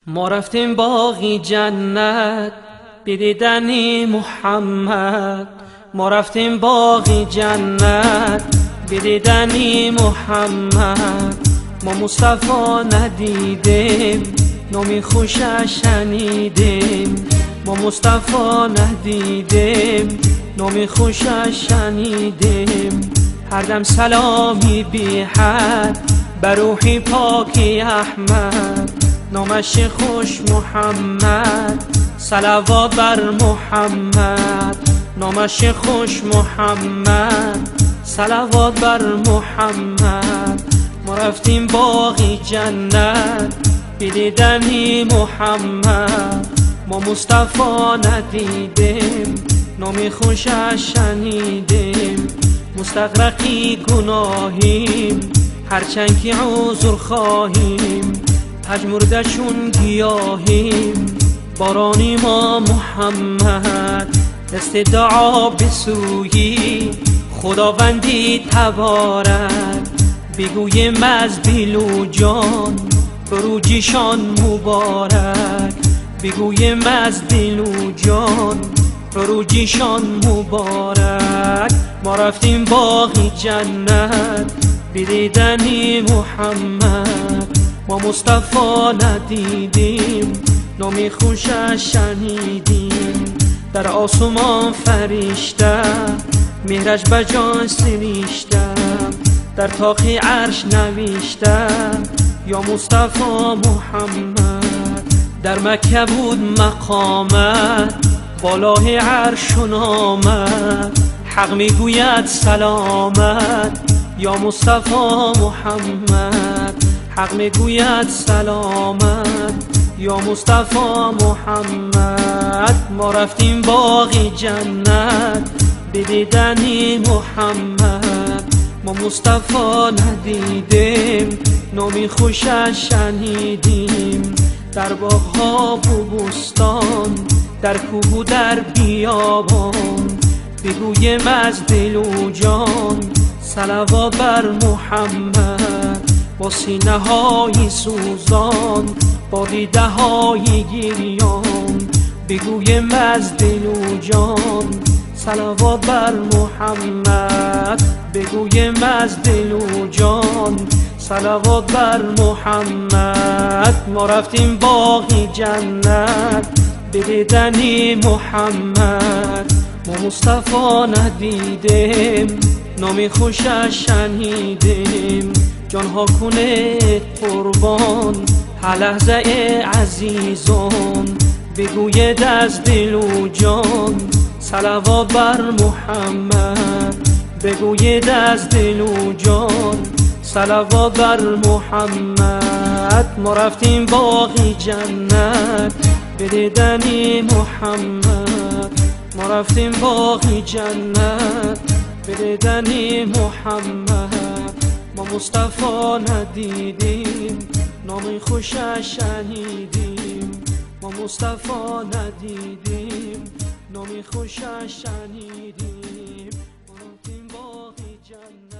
ما رفتیم باغی جنت بدیدنی محمد، ما رفتیم باغی جنت بدیدنی محمد. ما مصطفی ندیدیم نامی خوشش شنیدیم، ما مصطفی ندیدیم نامی خوشش شنیدیم. هر دم سلامی بی حد بر روحی پاکی احمد، نامش خوش محمد صلوات بر محمد، نامش خوش محمد صلوات بر محمد. ما رفتیم باغی جنت بدیدنی محمد، ما مصطفی ندیدیم نامی خوشش شنیدیم. مستغرقی گناهیم هرچند که عذر خواهیم، پژمرده چون گیاهیم بارانی ما محمد. دست دعا بسویی خداوندی تبارک، بگویم از دل و جان عروجشان مبارک، بگویم از دل و جان عروجشان مبارک. ما رفتیم باغی جنت بدیدنی محمد، ما مصطفی ندیدیم نامی خوشش شنیدیم. در آسمان فرشته مهرش به جان سرشته، در طاق عرش نوشته یا مصطفی محمد. در مکه بود مقامت بالای عرش و نامت، حق میگوید سلامت یا مصطفی محمد، حق میگوید سلامت یا مصطفی محمد. ما رفتیم باغی جنت بدیدنی محمد، ما مصطفی ندیدیم نامی خوشش شنیدیم. در باغها و بستان در کوه و در بیابان، بگویم از دل و جان صلوات بر محمد. با سینه های سوزان با دیده های گریان، بگویم از دل و جان صلوات بر محمد، بگویم از دل و جان صلوات بر محمد. ما رفتیم باغی جنت بدیدنی محمد، ما مصطفی ندیدیم نامی خوشش شنیدیم. جانها کنه قربان هر لحظه عزیزان، بگوید از دل و جان صلوات بر محمد، بگوید از دل و جان صلوات بر محمد. ما رفتیم باغی جنت بدیدنی محمد، ما رفتیم باغی جنت بدیدنی محمد. ما مصطفی ندیدیم نامی خوشش شنیدیم، ما مصطفی ندیدیم نامی خوشش شنیدیم. ما رفتیم باغی جنت.